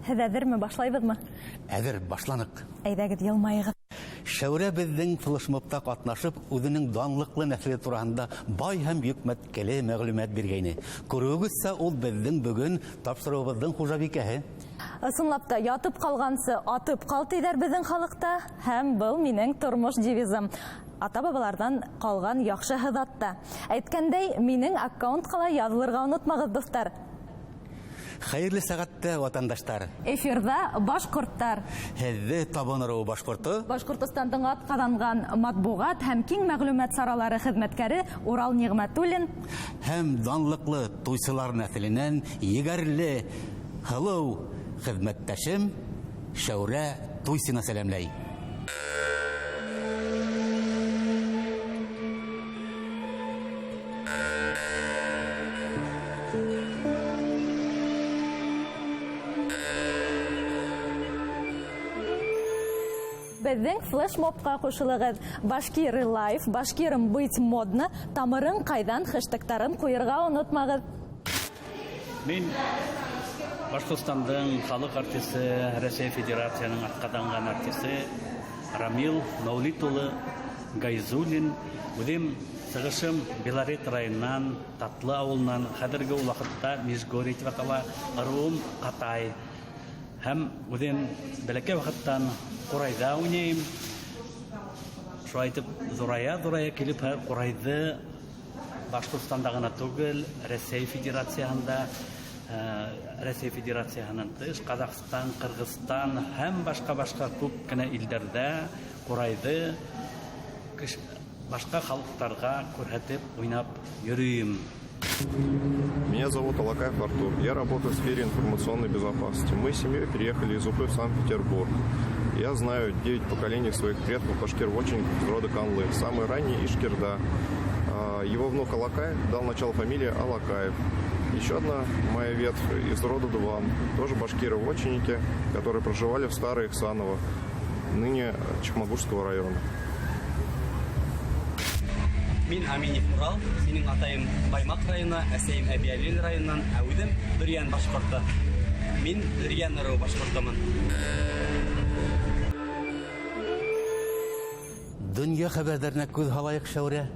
Һеҙ әҙерме, башлайбыҙмы? Әҙер, башланыҡ. Әйҙәгеҙ, йылмайығыҙ. Шәүрә беҙҙең флешмобта ҡатнашып, үҙенең данлыҡлы нәҫеле тураһында бай һәм йөкмәткеле мәғлүмәт биргәйне. Күреүегеҙсә, ул беҙҙең бөгөн тапшырыуыбыҙҙың хужабикәһе. Ысынлап та, ятып ҡалғансы атып ҡал тиҙәр беҙҙең халыҡта, һәм был минең тормош девизым. Ата-бабаларҙан ҡалған яҡшы һыҙат та. Әйткәндәй, минең аккаунтҡа ла яҙылырға онотмағыҙ, дуҫтар. Хәйерле сәғәттә, ватандаштар. Эфирҙа башҡорттар. Һеҙҙе Табын ырыуы башҡорто, Башҡортостандың атҡаҙанған матбуғат һәм киң мәғлүмәт саралары хеҙмәткәре Урал Ниғмәтуллин һәм данлыҡлы туйсылар нәҫеленән егәрле һылыу хеҙмәттәшем Шәүрә Туйсина сәләмләй. Беҙҙең флешмобҡа ҡушылығыҙ. Башкиры лайф, башкирым быть модно, тамырың ҡайҙан хэштегтарын ҡуйырға онотмағыҙ. Мин Башҡортостандың халыҡ артисы, Рәсәй Федерацияһының атҡаҙанған артисы Рамил Мәүлит улы Гайзуллин. Үҙем сығышым Белорет районынан, Татлы ауылынан, хәҙерге ваҡытта Межгорье тип атала, ырыуым Ҡатай. Һәм үҙем бәләкәй ваҡыттан ҡурайҙа уйнайым. Шулай итеп ҙурая-ҙурая килеп ҡурайҙы Башҡортостанда ғына түгел, Рәсәй Федерацияһында, Рәсәй Федерацияһынан тыш, Ҡаҙағстан, Ҡырғыҙстан һәм башҡа-башҡа күп кенә илдәрҙә ҡурайҙы башҡа халыҡтарға күрһәтеп уйнап йөрөйөм. Меня зовут Алакаев Артур. Я работаю в сфере информационной безопасности. Мы с семьей переехали из Уфы в Санкт-Петербург. Я знаю 9 поколений своих предков башкир-вотчинников из рода Канлы. Самый ранний Ишкирда. Его внук Алакай дал начало фамилии Алакаев. Еще одна моя ветвь из рода Дуван. Тоже башкиры-вотчинники, которые проживали в Старой Ихсаново, ныне Чекмагушского района. Мин Аминев Урал, минең атайым Баймаҡ районы, әсәйем Әбйәлил районынан, ә үҙем Бөрйән башҡорто. Мин Бөрйән ырыуы башҡортомон. Донъя хәбәрҙәренә күҙ һалайыҡ, Шәүрә.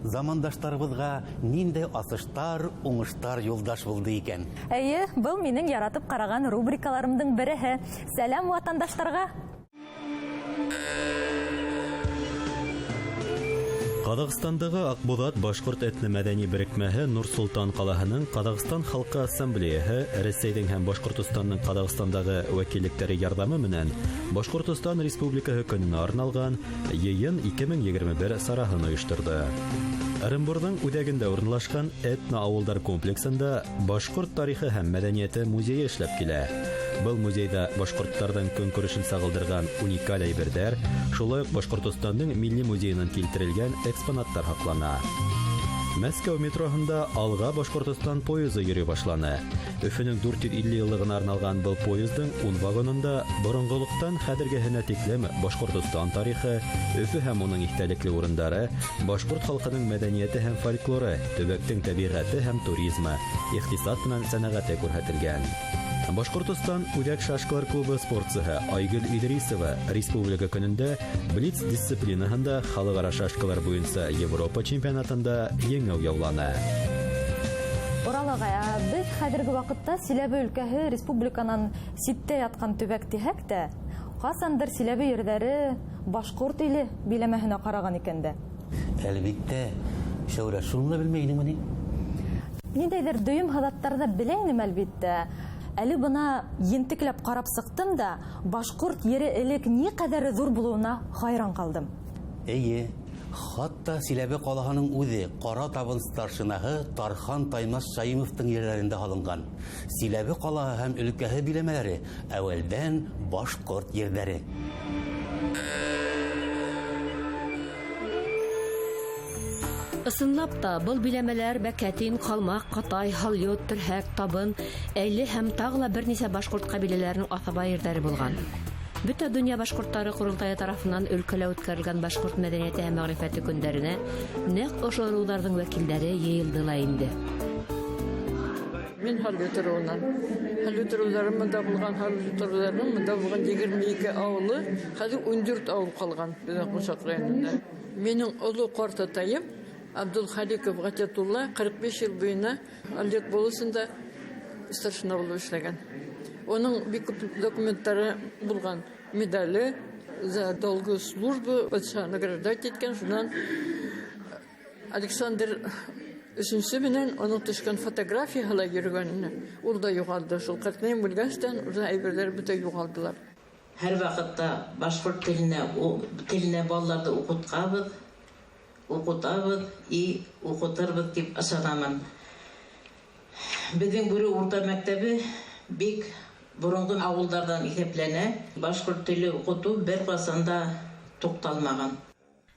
Замандаштарыбыҙға ниндәй асыштар, уңыштар юлдаш булды икән? Эйе, был минең яратып ҡараған рубрикаларымдың береһе. Сәләм ватандаштарға! Ҡаҙағстандағы Аҡбуҙат башҡорт этно-мәҙәни берекмәһе Нур-Солтан ҡалаһының Ҡаҙағстан халҡы ассамблеяһы Рәсәйҙең һәм Башҡортостандың Ҡаҙағстандағы вәкиллектәре ярҙамы менән Башҡортостан Республикаһы көнөнә арналған йыйын 2021 сараһын ойошторҙо. Ырымбурҙың үҙәгендә урынлашҡан этно-ауылдар комплексында башҡорт тарихы һәм мәҙәниәте музейы эшләп килә. Был музейҙа башҡорттарҙың көнкүрешен сағылдырған уникаль әйберҙәр, шулай уҡ Башҡортостандың милли музейынан килтерелгән экспонаттар һаҡлана. Мәскәү метроһында Алға Башҡортостан поезы йөрөй башланы. Өфөнөң 450 йыллығына арналған был поездың 10 вагонында боронғолоҡтан хәҙергеһенә тиклем Башҡортостан тарихы, Өфө һәм уның иҫтәлекле урындары, башҡорт халҡының мәҙәниәте һәм фольклоры, төбәктең тәбиғәте һәм туризмы, иҡтисад менән сәнәғәте күрһәтелгән. Башҡортостан Үҙәк шашкалар клубы спортсыһы Айгөл Идрисова Республика көнөндә блиц дисциплинаһында халыҡ-ара шашкалар буйынса Европа чемпионатында еңеү яуланы. Урал ағай, ә беҙ хәҙерге ваҡытта Силәбе өлкәһе республиканан ситтә ятҡан төбәк тиһәк тә, ҡасандыр Силәбе ерҙәре башҡорт иле биләмәһенә ҡараған икән дә. Әлбиттә, Шәүрә, шуны ла белмәй инеңме ни? Ниндәйҙер дөйөм һыҙаттарҙы белә инем, әлбиттә. Әле бына ентекләп ҡарап сыҡтым да, башҡорт ере элек ни ҡәҙәре ҙур булыуына хайран ҡалдым. Эйе, хатта Силәбе ҡалаһының үҙе Ҡара Табын старшинаһы Тархан Таймас Шаимовтың ерҙәрендә һалынған. Силәбе ҡалаһы һәм өлкәһе биләмәләре әүәлдән башҡорт ерҙәре. Ысынлап та, был биләмәләр Бәкәтин, Ҡалмаҡ, Ҡатай, Һалйот, Төрһәк, Табын, Әйле һәм тағы ла бер нисә башҡорт ҡәбиләләренең аҫаба ерҙәре булған. Бөтә донъя башҡорттары ҡоролтайы тарафынан өлкәлә үткәрелгән башҡорт мәҙәниәте һәм мәғрифәте көндәренә нәҡ ошо ырыуҙарҙың вәкилдәре йыйылды ла инде. Мин Һалют ырыуынан. Һалют ырыуҙары мында булған, Һалют ырыуҙарының мында булған 22 ауылы, хәҙер 14 ауыл ҡалған беҙҙең Ҡунсаҡ районында. Минең оло ҡартатайым Абдулхаликов Ғәтиәтулла 45 йыл буйына Һалют волосында старшина булып эшләгән. Уның бик күп документтары булған, медале за долгую службу патша награждать иткән, шунан Александр Өсөнсө менән уның төшкән фотографияһы ла йөрөгәненә, ул да юғалды. Шул ҡартайым үлгәстән уже әйберҙәр бөтә юғалдылар. Һәр ваҡытта башҡорт теленә балаларҙы уҡытабыҙ, и уҡытырбыҙ тип ышанамын. Беҙҙең Бөрө урта мәктәбе бик боронғо ауылдарҙан иҫәпләнә. Башҡорт теле уҡытыу бер ҡасан да туҡталмаған.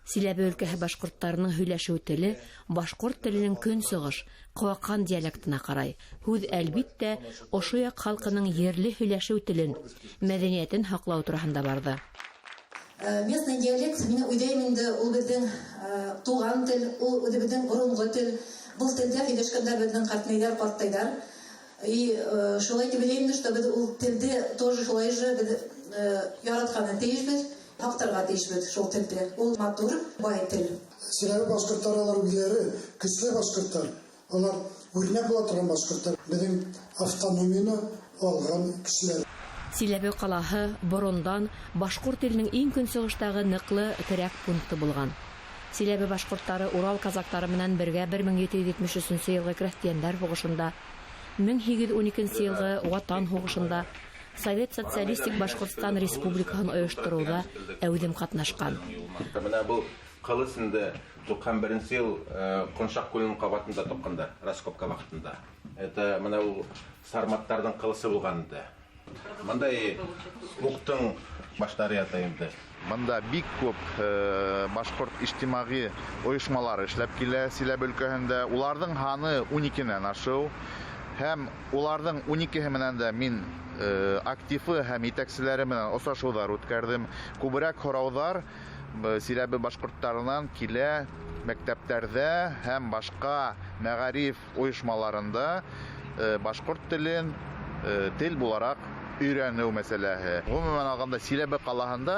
Силәбе өлкәһе башҡорттарының һөйләшеү теле башҡорт теленең көнсығыш ҡыуаҡан диалектына ҡарай. Һүҙ, әлбиттә, ошо яҡ халҡының ерле һөйләшеү телен, мәҙәниәтен һаҡлау тураһында барҙы. Местный диалект, мин уйлайым инде, ул беҙҙең туған тел, ул үҙебеҙҙең боронғо тел. Был телдә һөйләшкәндәр беҙҙең ҡартнейҙәр, ҡарттайҙар. И шулай тип уйлайым, что беҙ ул телде тоже шулай же беҙ яратҡанын тейешбеҙ, һаҡтарға тейешбеҙ шул телде. Ул матур, бай тел. Силәбе башҡорттары алар үҙҙәре көслө башҡорттар. Алар үрнәк була торған башҡорттар. Беҙҙең автономияны алған кешеләр. Силәбе ҡалаһы борондан башҡорт теленең иң көнсығыштағы ныҡлы терәк пункты булған. Силәбе башҡорттары Урал казактары менән бергә 1773 йылғы крәҫтиәндәр һуғышында, 1812 йылғы Ватан һуғышында Совет Социалистик Башҡортостан Республикаһын ойоштороуҙа әүҙем ҡатнашҡан. Бына был ҡылыс инде 91 йыл Ҡоншаҡ күленең ҡабатында тапҡандар, раскопка ваҡытында. Это бына ул сарматтарҙың ҡылысы булған инде. Бындай уҡтың баштары ята инде. Бында бик күп башҡорт ижтимағи ойошмалары эшләп килә Силәбе өлкәһендә. Уларҙың һаны 12-нән ашыу. Һәм уларҙың 12-һе менән дә мин активы һәм етәкселәре менән осрашыуҙар үткәрҙем. Күберәк һорауҙар Силәбе башҡорттарынан килә мәктәптәрҙә һәм башҡа мәғариф ойошмаларында башҡорт телен тел булараҡ өйрәнеү мәсьәләһе. Ғөмүмән алғанда Силәбе ҡалаһында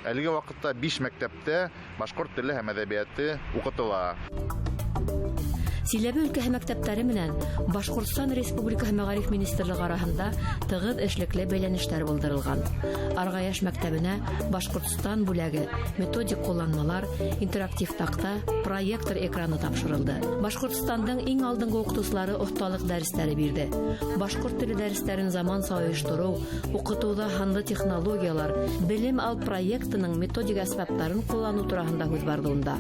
әлеге ваҡытта 5 мәктәптә башҡорт теле һәм әҙәбиәте уҡытыла. Силәбе өлкәһе мәктәптәре менән Башҡортостан Республикаһы Мәғариф Министрлығы араһында тығыҙ эшлекле бәйләнештәр булдырылған. Арғаяш мәктәбенә Башҡортостан бүләге, методик ҡулланмалар, интерактив таҡта, проектор экраны тапшырылды. Башҡортостандың иң алдынғы уҡытыусылары оҫталыҡ дәрестәре бирҙе. Башҡорт теле дәрестәрен заманса ойоштороу, уҡытыуҙа һанлы технологиялар, белем ал проектының методик әсбаптарын ҡулланыу тураһында һүҙ барҙы унда.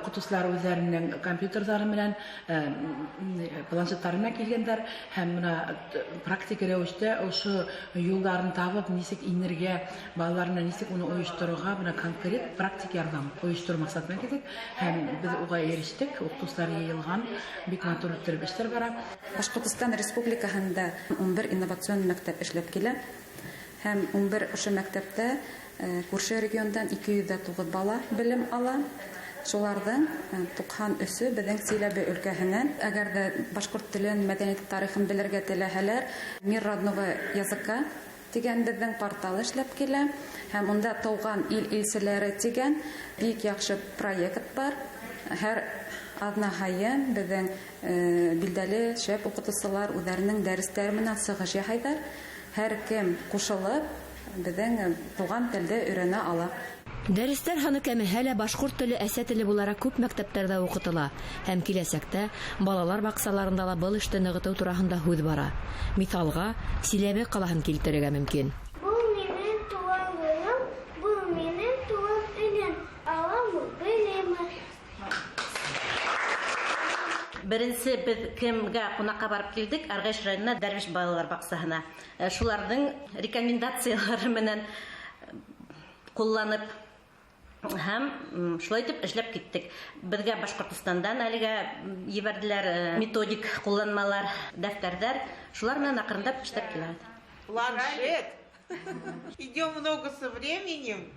Уҡытыусылар үҙҙәренең компьютерҙары менән, планшеттары менән килгәндәр һәм бына практик рәүештә ошо юлдарын табып, нисек инергә, балалар менән нисек уны ойошторорға, бына конкрет практик ярҙам ойоштороу маҡсаты менән килдек һәм беҙ уға ирештек. Уҡытыусылар йыйылған, бик матур иттереп эштәр бара. Башҡортостан Республикаһында 11 инновацион мәктәп эшләп килә һәм 11 ошо мәктәптә күрше региондан 209 бала белем ала. Шуларҙың 93-ө беҙҙең Силәбе өлкәһенән. Әгәр ҙә башҡорт телен, мәҙәниәт тарихын белергә теләһәләр, Мир родного языка тигән беҙҙең портал эшләп килә һәм унда тыуған ил илселәре тигән бик яҡшы проект бар. Һәр аҙна һайын беҙҙең билдәле шәп уҡытыусылар үҙҙәренең дәрестәре менән сығыш яһайҙар. Һәр кем ҡушылып беҙҙең туған телде өйрәнә ала. Дәрестәр һаны кәмеһә лә башҡорт теле әсә теле булараҡ күп мәктәптәрҙә уҡытыла һәм киләсәктә балалар баҡсаларында ла был эште нығытыу тураһында һүҙ бара. Миҫалға Силәбе ҡалаһын килтерергә мөмкин. Был минең тыуған илем, был минең тыуған илем, аламы, беләме. Беренсе беҙ кемгә ҡунаҡҡа барып килдек? Арғаяш районына Дәрвиш балалар баҡсаһына. Шуларҙың рекомендациялары менән ҡулланып һәм шулай итеп эшләп киттек. Беҙгә Башҡортостандан әлегә ебәрҙеләр методик ҡулланмалар, дәфтәрҙәр. Шулар менән аҡрынлап эшләп киләбеҙ. Планшет. Идем много со временем.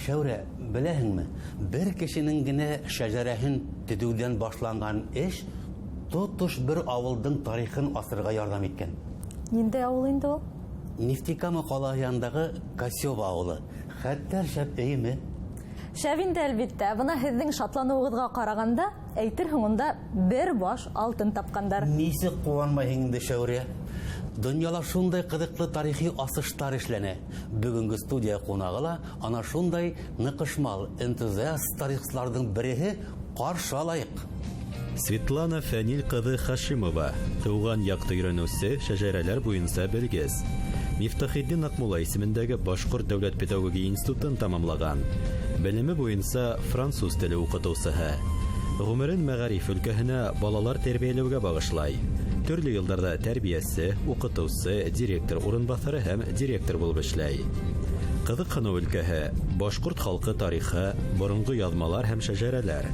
Шәүрә, беләһеңме, бер кешенең генә шәжәрәһен төҙөүҙән башланған эш тотош бер ауылдың тарихын асырға ярҙам иткән. Ниндәй ауыл инде ул? Нефтекама ҡалаһы янындағы Косёва ауылы. Хәтәр шәп өйөмө. Шәп инде, әлбиттә. Бына һеҙҙең шатланыуығыҙға ҡарағанда, әйтерһең, унда бер баш алтын тапҡандар. Нисек ҡыуанмайһың инде, Шәүрә? Донъяла шундай ҡыҙыҡлы тарихи асыштар эшләнә. Бөгөнгө студия ҡунағы ла ана шундай ныҡышмал энтузиаст тарихсыларҙың береһе. Ҡаршы алайыҡ. Светлана Фәнил ҡыҙы Хашимова, тыуған яҡты өйрәнеүсе, шәжәрәләр буйынса белгес. Мифтахетдин Аҡмулла исемендәге Башҡорт дәүләт педагогия институтын тамамлаған. Белеме буйынса француз теле уҡытыусыһы. Ғүмерен мәғариф өлкәһенә балалар тәрбиәләүгә бағышлай. Төрлө йылдарҙа тәрбиәсе, уҡытыусы, директор урынбаҫары һәм директор булып эшләй. Ҡыҙыҡһыныу өлкәһе башҡорт халҡы тарихы, боронғо яҙмалар һәм шәжәрәләр.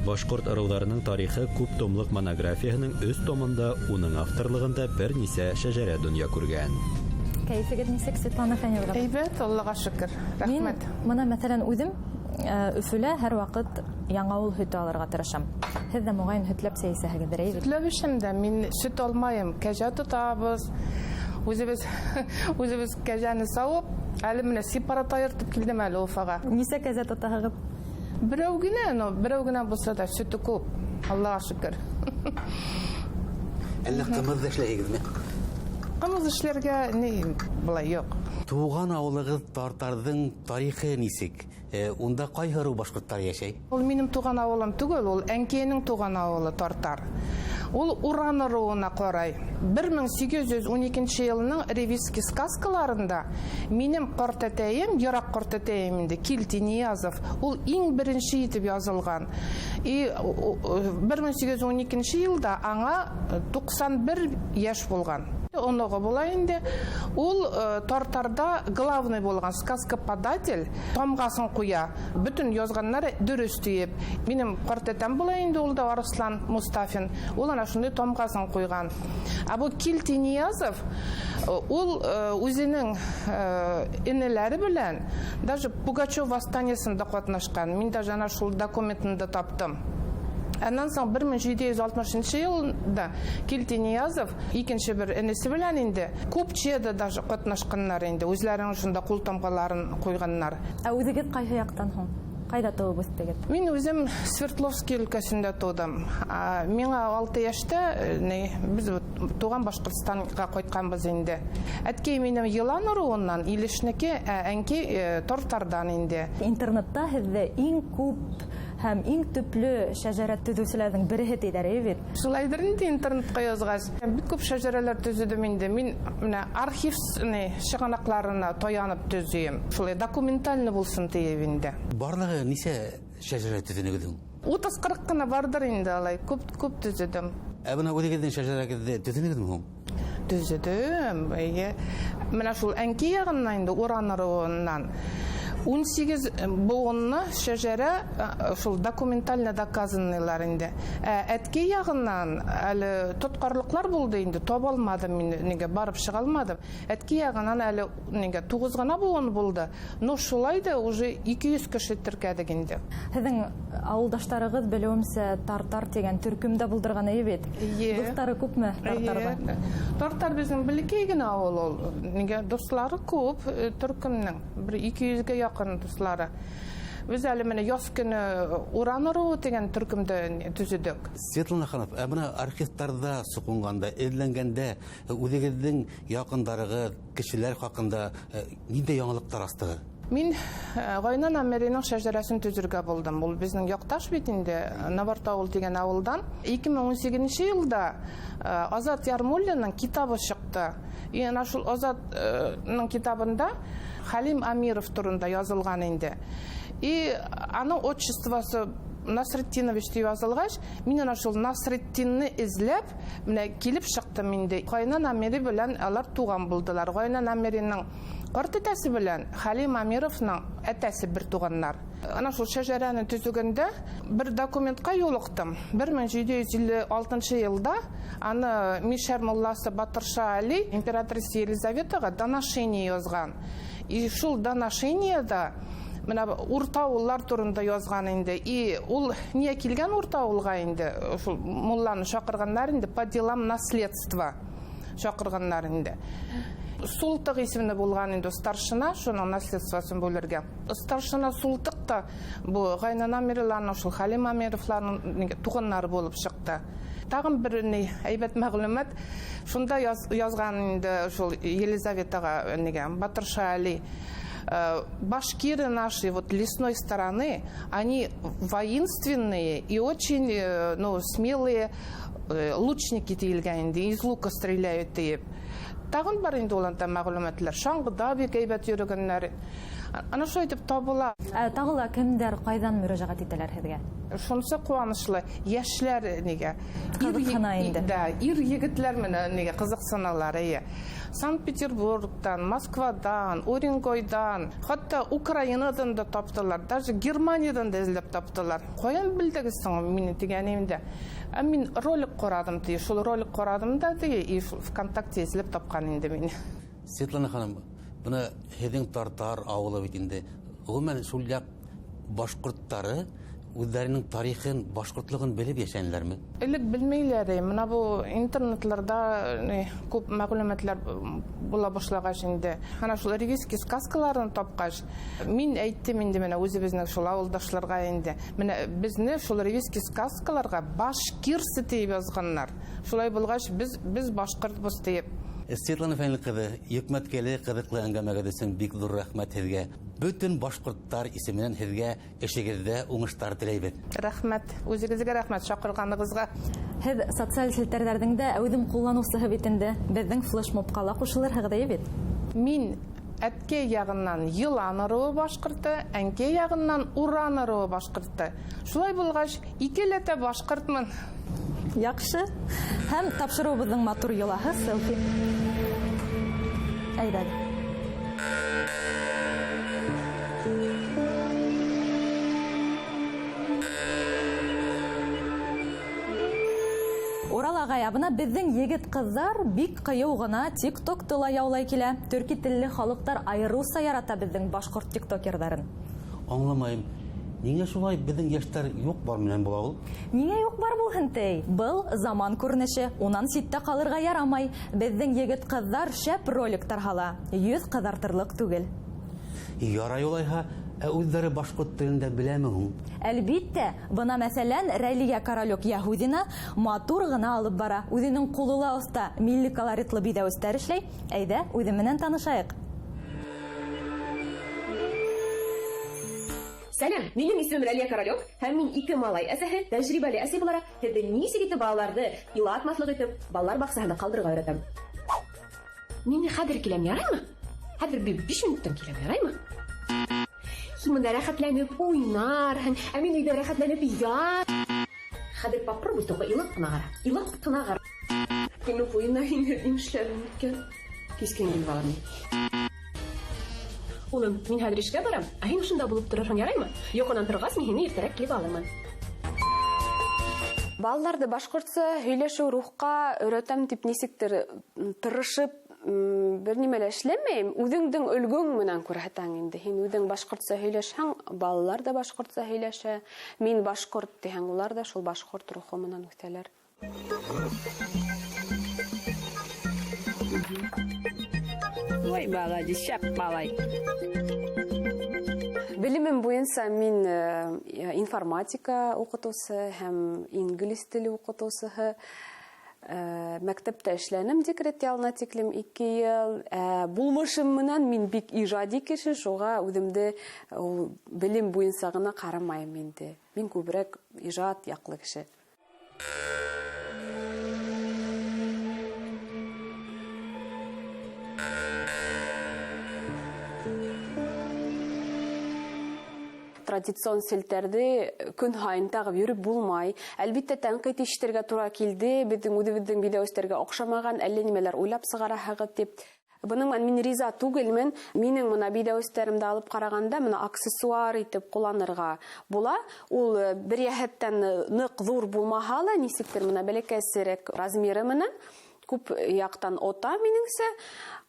Башҡорт ырыуҙарының тарихы күп томлыҡ монографияһының 3 томында уның авторлығында бер нисә шәжәрә донъя күргән. Кәйефегеҙ нисек, Светлана Фәниловна? Әйбәт, Аллаға шөкөр. Рәхмәт. Мин бына, мәҫәлән, үҙем Өфөлә һәр ваҡыт Яңауыл һөтө алырға тырышам. Һеҙ ҙә моғайын һөтләп сәй эсәһегеҙҙер, әйбәт? Һөтләп эсәм дә, мин сөт алмайым. Кәжә тотабыҙ. Үҙебеҙ кәжәне сауып, әле менә сепарат айыртып килдем әле Уфаға. Нисә кәзә тотаһығыҙ? Берәү генә, но берәү генә булса да сөтө күп. Аллаға шөкөр. Әллә ҡымыҙ ҙа эшләйһегеҙме? Ҡымыҙ эшләргә ни былай юҡ. Тыуған ауылығыҙ Тартарҙың тарихы нисек? Унда ҡайһы ырыу башҡорттар йәшәй? Ул минең тыуған ауылым түгел, ул әнкәйенең тыуған ауылы Тартар. Ул Уран ырыуына ҡарай. 1812 йылының ревизский сказкаларында минең ҡартәтәйем, йыраҡ ҡартәтәйем инде, Килти Ниязов, ул иң беренсе итеп язылған. И 1812 йылда аңа 91 йәш булған. Оноғо була инде. Ул Тартарда главный булған сказкоподатель, тамғасын ҡуя. Бөтөн язғаннары дөрөс тиеп. Минең ҡартәтәм була инде, ул да Арыслан Мустафин. Ул ана шундай тамғасын ҡуйған. Ә бу Килти Ниязов, ул үҙенең энеләре белән даже Пугачев восстаниесында ҡатнашҡан. Мин даже ана шул документын да таптым. Аннан соң 1760 йылда Килти Ниязов икенче бер энесе белән инде Купчеда даже ҡатнашҡаннар инде, үзләренең шунда ҡул тамғаларын ҡуйғаннар. Ә үҙегеҙ ҡайһы яҡтан һуң? Ҡайҙа тыуып үҫтегеҙ? Мин үҙем Свердловский өлкәсендә тыуҙым. Миңа 6 йәштә, беҙ туған Башҡортостанға ҡайтҡанбыҙ инде. Әткәй минең Йылан ырыуынан, Илешнеке, ә әнкәй Тартарҙан инде. Интернетта һеҙҙе иң күп һәм иң төплө шәжәрә төҙөүселәрҙең береһе тиҙәр, әйе бит? Шулайҙыр инде интернетҡа яҙғас. Бик күп шәжәрәләр төҙөҙөм инде. Мин менә архив сығанаҡтарына таянып төҙөйөм. Шулай документально булсын тиеп инде. Барлығы нисә шәжәрә төҙөнөгөҙ? 30-40 ҡына барҙыр инде алай. Күп төҙөҙөм. Ә бына үҙегеҙҙең шәжәрәгеҙҙе төҙөнөгөҙмө һуң? Төҙөҙөм, эйе. Менә шул әнкәй яғынан инде, Уран ырыуынан 18 быуынны шәжәрә шул документально доказанныйлар инде. Әткәй яғынан әле тотҡарлыҡлар булды инде, таба алмадым мин, нигә барып сыға алмадым. Әткәй яғынан әле нигә 9 ғына быуын булды. Но шулай да уже 200 кеше теркәдек инде. Һеҙҙең ауылдаштарығыҙ, белеүемсә, Тартар тигән төркөмдә булдырған, әйе бит? Эйе. Дуҫтары күпме Тартарҙың? Тартар беҙҙең бәләкәй генә ауыл ул. Нигә дуҫлары күп төркөмнең, бер 200-гә яҡын дуҫлары. Беҙ әле менә яҙ көнө Уран ырыуы тигән төркөмдө төҙөдök. Светлана ханым, ә бына архивтарҙа соҡонғанда, эҙләнгәндә үҙегеҙҙең яҡындарығыҙ, кешеләр хаҡында ниндәй яңылыҡтар астығыҙ? Мин Ғайнан Әмириның шәжәрәсен төҙөргә булдым. Ул беҙҙең яҡташ бит инде, Навартауыл тигән ауылдан. 2018 йылда Азат Ярмуллиның китабы сыҡты. И ана шул Азатның китабында Хәлим Амиров турында язылған инде. И аның отчествосы Насретдинович тип язылғас, мин ана шул Насретдинны эзләп, менә килеп чыктым инде. Ғайнан Әмири белән алар туган булдылар. Ғайнан Әмириның карт әтәсе белән Хәлим Амировның әтәсе бер туганнар. Ана шул шәжәрәне төзегәндә бер документка юлыктым. 1756 елда аны Мишәр мулласы Батырша Али императрица Елизаветаға доношение язган. И шул доношениеда Менә уртауыллар турында язган инде. И ул ния килгән уртауылга инде, шул мулланы чакырганнар инде по делам наследства чакырганнар инде. Султык исемле булган инде старшина, шуның наследствосын бүлергә. Старшина Султык та бу Гайнан Амировларның, шул Хәлим Амировларның туганнары булып чыкты. Тагын бер ни әйбәт мәгълүмат шунда язган инде шул Елизаветага нигә Батырша Али. Башкиры наши вот лесной стороны, они воинственные и очень, ну, смелые лучники диелгән инде, из лука стреляют диеп. Тагын бар инде ул анда мәгълүматлар. Шаңгыда бик әйбәт йөргәннәр. Ана шулай итеп табыла. Тагы ла кемдәр кайдан мөрәҗәгать итәләр һеҙгә? Шунысы ҡыуаныслы, йәшләр нигә? Ҡыҙыҡһына инде. Да, ир егетләр менән нигә ҡыҙыҡсыналар, эйе. Санкт-Петербургтан, Москвадан, Уренгойдан, хатта Украинадан да таптылар, даже Германиядан да эҙләп таптылар. Ҡайҙан белдегеҙ һуң мине тигәнемдә? Ә мин ролик ҡарадым, ти, шул ролик ҡарадым да, ти, и шул ВКонтакте эҙләп тапҡан инде мине. Светлана ханым, бына һеҙҙең Тартар ауылы бит инде. Ғөмүмән, шул яҡ башҡорттары үҙҙәренең тарихын, башҡортлоғон белеп йәшәнеләрме? Элек белмәйләр. Бына был интернетларда күп мәғлүмәтләр була башлағас инде. Ана шул ревизский сказкаларын тапҡас, мин әйттем инде менә үҙебеҙҙең шул ауылдашларға инде. Менә безне шул ревизский сказкаларға башкирсы тип яҙғаннар. Шулай булғас, без башҡортбоҙ тип. Светлана Фәнил ҡыҙы, йөкмәткеле ҡыҙыҡлы әңгәмәгеҙ өсөн бик ҙур рәхмәт һеҙгә. Бөтөн башҡорттар исеменән һеҙгә эшегеҙҙә уңыштар теләйбеҙ. Рәхмәт, үҙегеҙгә рәхмәт саҡырғанығыҙға. Һеҙ социаль селтәрҙәрҙең дә әүҙем ҡулланыусыһы бит инде. Беҙҙең флешмобҡа ла ҡушылырһығыҙ, эйе бит? Мин әткәй яғынан Йылан ырыуы башҡорто, әнкәй яғынан Уран ырыуы башҡорто. Шулай булғас, икеләтә башҡортмон. Яҡшы. Һәм тапшырыуыбыҙҙың матур йолаһы селфи. Әйҙәгеҙ. Урал ағай, ә бына беҙҙең егет-ҡыҙҙар бик ҡыйыу ғына тиктокты ла яулай килә. Төрки телле халыҡтар айырыуса ярата беҙҙең башҡорт тиктокерҙарын. Аңламайым. Ниңә шулай беҙҙең йәштәр юҡ бар менән була ул? Ниңә юҡ бар булһын тей? Был заман күренеше, унан ситтә ҡалырға ярамай. Беҙҙең егет-ҡыҙҙар шәп роликтар һала. Йөҙ ҡыҙартырлыҡ түгел. Ярай улайһа, ә үҙҙәре башҡорт телен дә беләме һуң? Әлбиттә, бына мәҫәлән, Рәйлиә Королек Яһүҙина матур ғына алып бара. Үҙенең ҡулы ла оҫта, милли колоритлы биҙәүестәр эшләй. Әйҙә, үҙе менән танышайыҡ. Сәләм, минең исемем Рәлиә Королек, һәм мин ике малай әсәһе, тәжрибәле әсәй булараҡ, һеҙҙе нисек итеп балаларҙы илатмаҫлыҡ итеп балалар баҡсаһында ҡалдырырға өйрәтәм. Мин хәҙер киләм, яраймы? Хәҙер бер 5 минуттан киләм, яраймы? Һин бында рәхәтләнеп уйнарһың, ә мин өйҙә рәхәтләнеп ят. Хәҙер попробуй только илап ҡына ҡара, илап ҡына ҡара. Көнө буйына һине нишләрмен икән? Кискән генә балам. Улым, мин хәҙер эшкә барам, ә һин ошонда булып торорһоң, яраймы? Йоҡонан торғас, мин һине иртәрәк килеп алырмын. Балаларҙы башҡортса һөйләшеү рухҡа өйрәтәм тип нисектер тырышып бер нимә лә эшләмәйем. Үҙеңдең өлгөң менән күрһәтәң инде. Һин үҙең башҡортса һөйләшһәң, балалар ҙа башҡортса һөйләшә. Мин башҡорт тиһәң, улар ҙа шул башҡорт рухы менән үҫәләр. Ой, молодец, шәп малай. Белемем буйынса мин информатика уҡытыусы һәм инглиз теле уҡытыусыһы. Мәктәптә эшләнем декрет ялына тиклем 2 йыл. Булмышым менән мин бик ижади кеше, шуға үҙемде ул белем буйынса ғына ҡарамайым инде. Мин күберәк ижад яҡлы кеше. Традицион селтәрҙе көн һайын тағып йөрөп булмай. Әлбиттә, тәнҡит ишетергә тура килде, беҙҙең үҙебеҙҙең биҙәүестәргә оҡшамаған әллә нимәләр уйлап сығараһығыҙ тип. Бының менән мин риза түгелмен. Минең мына биҙәүестәремде алып ҡарағанда, мына аксессуар итеп ҡулланырға була. Ул бер йәһәттән ныҡ ҙур булмаһа ла, нисектер мына бәләкәсерәк размеры менән Күп яҡтан ота минеңсә.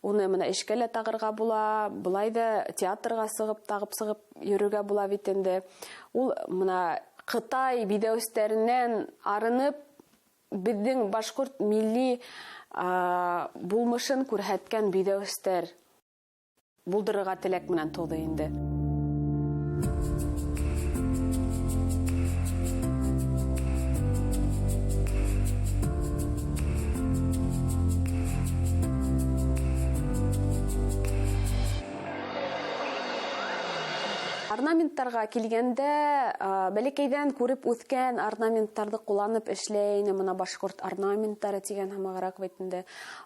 Уны мына эшкә лә тағырға була, былай ҙа театрға сығып, тағып сығып йөрөргә була бит инде. Ул мына Ҡытай биҙәүестәренән арынып, беҙҙең башҡорт милли булмышын күрһәткән биҙәүестәр булдырырға теләк менән тыуҙы инде. Орнаменттарға килгәндә, бәләкәйҙән күреп үҫкән орнаменттарҙы ҡулланып эшләй инем. Мына башҡорт орнаменттары тигән һымағыраҡ бит инде.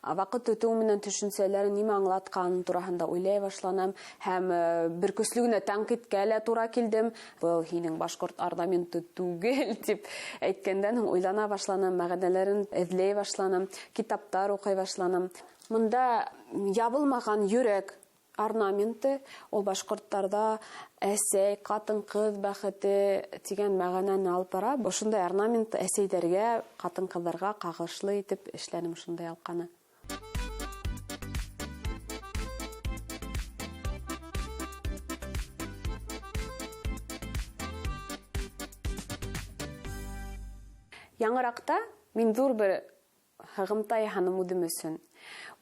Ваҡыт үтеү менән төшөнсәләре нимә аңлатҡан тураһында уйлай башланым һәм бер көслө генә тәнҡиткә лә тура килдем. Был һинең башҡорт орнаменты түгел тип әйткәндән һуң уйлана башланым, мәғәнәләрен эҙләй башланым, китаптар уҡый башланым. Мында ябылмаған йөрәк орнаменты, ул башҡорттарҙа әсәй, ҡатын-ҡыҙ бәхете тигән мәғәнәне алып бара. Ошондай орнамент әсәйҙәргә, ҡатын-ҡыҙҙарға ҡағышлы итеп эшләнем ошондай алҡаны. Яңыраҡта мин ҙур бер һығымта яһаным үҙем өсөн.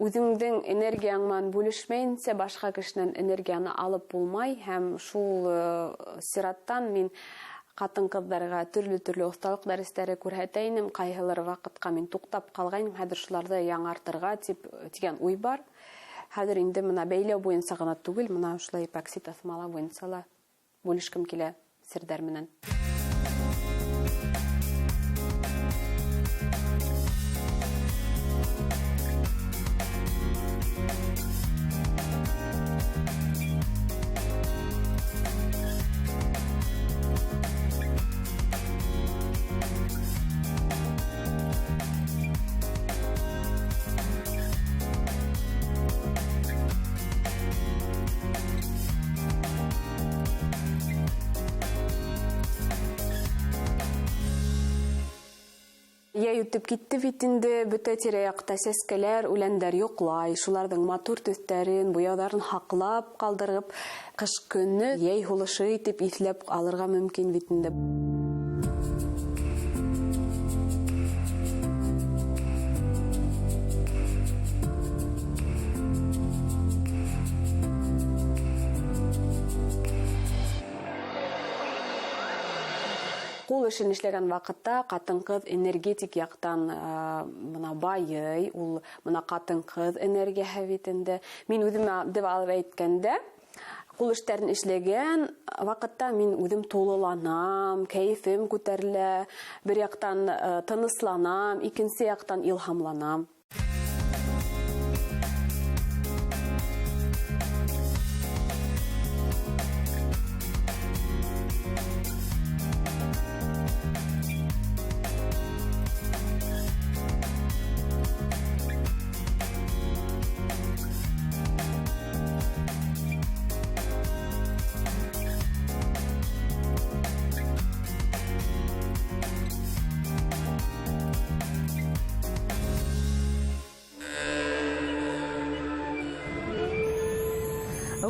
Үҙеңдең энергияң менән бүлешмәйенсә башҡа кешенән энергияны алып булмай, һәм шул сираттан мин ҡатын-ҡыҙҙарға төрлө-төрлө оҫталыҡ дәрестәре күрһәтә инем. Ҡайһылыр ваҡытҡа мин туҡтап ҡалғайным, хәҙер шуларҙы яңыртырға тип тигән уй бар. Хәҙер инде мына бәйләү буйынса ғына түгел, мына ошолай эпокси таҫмала буйынса ла бүлешкем килә серҙәр менән. Йәй үтеп китте бит инде, бөтә тирә-яҡта сәскәләр, үләндәр йоҡлай, шуларҙың матур төҫтәрен, буяуҙарын һаҡлап ҡалдырып, ҡыш көнө йәй һулышы итеп иҫләп алырға мөмкин бит инде. Ҡул эшен эшләгән ваҡытта ҡатын-ҡыҙ энергетик яҡтан мына байый, ул мына ҡатын-ҡыҙ энергияһы бит инде. Мин үҙемә дип алып әйткәндә, ҡул эштәрен эшләгән ваҡытта мин үҙем тулыланам, кәйефем күтәрелә, бер яҡтан тынысланам, икенсе яҡтан илһамланам.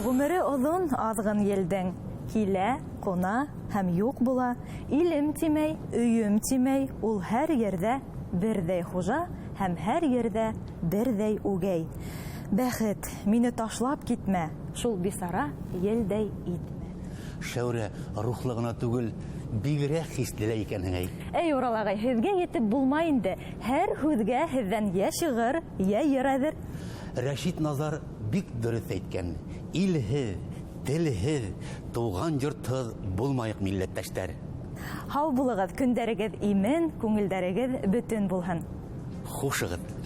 Ғүмере оҙон аҙғын елдең, килә, ҡуна һәм юҡ була. Илем тимәй, өйөм тимәй, ул һәр ерҙә берҙәй хужа һәм һәр ерҙә берҙәй үгәй. Бәхет, мине ташлап китмә, шул бисара елдәй итмә. Шәүрә, рухлы ғына түгел, бигерәк хисле лә икәнһең, әй. Эй, Урал ағай, һеҙгә етеп булмай инде. Һәр һүҙгә һеҙҙән йә шиғыр, йә йыр әҙер. Рәшит Назар бик дөрөҫ әйткән. Илһеҙ, телһеҙ, тыуған йортһоҙ булмайыҡ, милләттәштәр. Һау булығыҙ, көндәрегеҙ имен, күңелдәрегеҙ бөтөн булһын. Хушығыҙ.